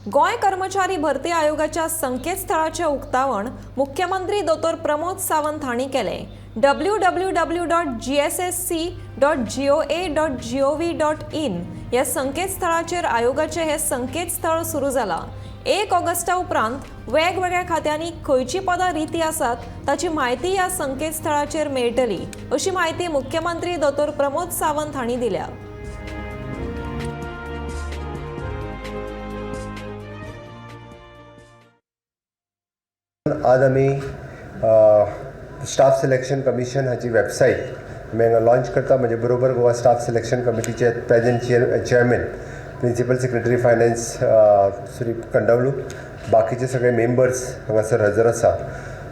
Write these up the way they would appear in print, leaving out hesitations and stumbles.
गोंय कर्मचारी भरती आयोगाच्या संकेतस्थळाचें उक्तावण मुख्यमंत्री दोतोर प्रमोद सावंत हांणी केलें. www.gssc.goa.gov.in ह्या संकेतस्थळाचेर आयोगाचें हें संकेतस्थळ सुरू जालां. 1 ऑगस्टा उपरांत वेगवेगळ्या खात्यांनी खंयचीं पदां रितीं आसात ताची म्हायती ह्या संकेतस्थळाचेर मेळटली, अशी म्हायती मुख्यमंत्री दोतोर प्रमोद सावंत हांणी दिल्या. आज आमी स्टाफ सिलेक्शन कमिशन हाची वेबसायट आमी हांगा लॉंच करता. म्हजे बरोबर गोवा स्टाफ सिलेक्शन कमिटीचे present chairman, principal secretary finance Shri Kandavlu, बाकीचे सगळे मेंबर्स हांगासर हजर आसा.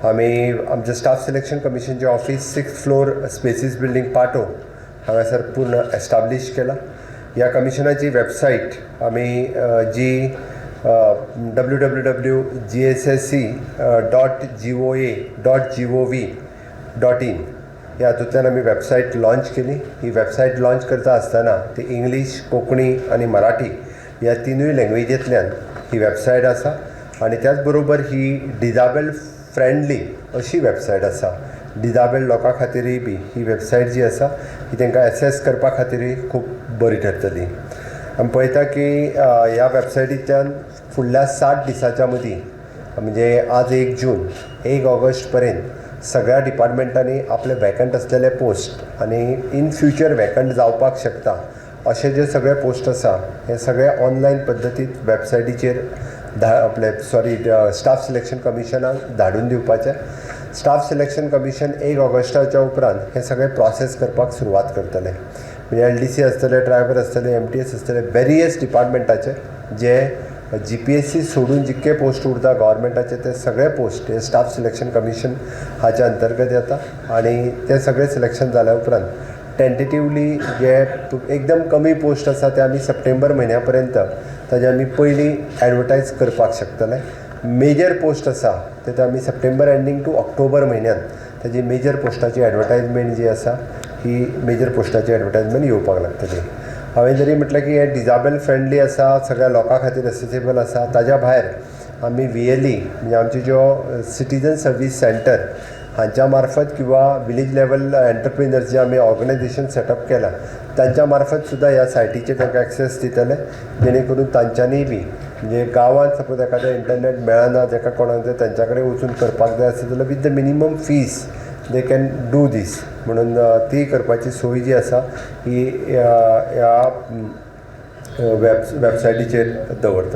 आमी आमचे स्टाफ सिलेक्शन कमिशनचे office 6th floor, Spaces building, Patto हांगासर पूर्ण एस्टाब्लीश केला. ह्या कमिशनाची वेबसायट आमी जी www.gssc.goa.gov.in ह्या हातूंतल्यान आमी वेबसायट लॉंच केली. ही वेबसायट लॉंच करता आसतना ती इंग्लीश, कोंकणी आनी मराठी ह्या तिनूय लँग्वेजींतल्यान ही वेबसायट आसा आनी त्याच बरोबर ही डिजाबल फ्रेंडली अशी वेबसायट आसा. डिजाबल लोकां खातीरय बी ही वेबसायट जी आसा ही तांकां एसेस करपा खातीरय खूब बरी ठरतली. आमी पळयता की ह्या वेबसायटींतल्यान फुडल्या 60 दिसाच्या मदीं, म्हणजे आज 1 जून, 1 ऑगस्ट पर्यंत सगळ्या डिपार्टमेंटांनी आपले वेकंट आसलेले पोस्ट आनी इन फ्युचर वेकंट जावपाक शकता अशे जे सगळे पोस्ट आसा हे सगळे ऑनलायन पद्दतीन वेबसायटीचेर आपले स्टाफ सिलेक्शन कमिशनाक धाडून दिवपाचें. स्टाफ सिलेक्शन कमिशन 1 ऑगस्टाच्या उपरांत हे सगळे प्रोसेस करपाक सुरवात करतले. म्हणजे LDC आसतले, ड्रायव्हर आसतले, MTS आसतले, वेरियस डिपार्टमेंटाचे जे GPSC सोडून जितके पोस्ट उरता गव्हर्मेंटाचे ते सगळे पोस्ट हे स्टाफ सिलेक्शन कमिशन हाच्या अंतर्गत येता आनी ते सगळे सिलेक्शन जाल्या उपरांत टेंटेटिवली जे एकदम कमी पोस्ट आसा ते आमी सप्टेंबर म्हयन्या पर्यंत ताजे आमी पयलीं एडवर्टायज करपाक शकतले. मेजर पोस्ट आसा ते आमी सप्टेंबर एंडींग टू ऑक्टोबर म्हयन्यान ताजी मेजर पोस्टाची एडवर्टायजमेंट जी आसा ही मेजर पोस्टाची एडवर्टायजमेंट येवपाक लागतली. हांवें जरी म्हटलें की हें डिजाबल फ्रेंडली आसा, सगळ्या लोकां खातीर एसेसेबल आसा, ताज्या भायर आमी VLE म्हणजे आमच्यो ज्यो सिटीजन सर्वीस सेंटर हांच्या मार्फत किंवा विलेज लेवल एंटरप्रिनर्स जे आमी ऑर्गनायजेशन सेटअप केलां तांच्या मार्फत सुद्दां ह्या सायटीचेर तांकां एक्सेस दितले, जेणे करून तांच्यांनी बी म्हणजे गांवांत सपोज एखादें इंटरनेट मेळना, जाका कोणाक जाय तांच्या कडेन वचून करपाक जाय आसत जाल्यार with the minimum fees they can do this म्हणून ती करपाची सोय जी आसा ही ह्या वेबसायटीचेर दवरतले.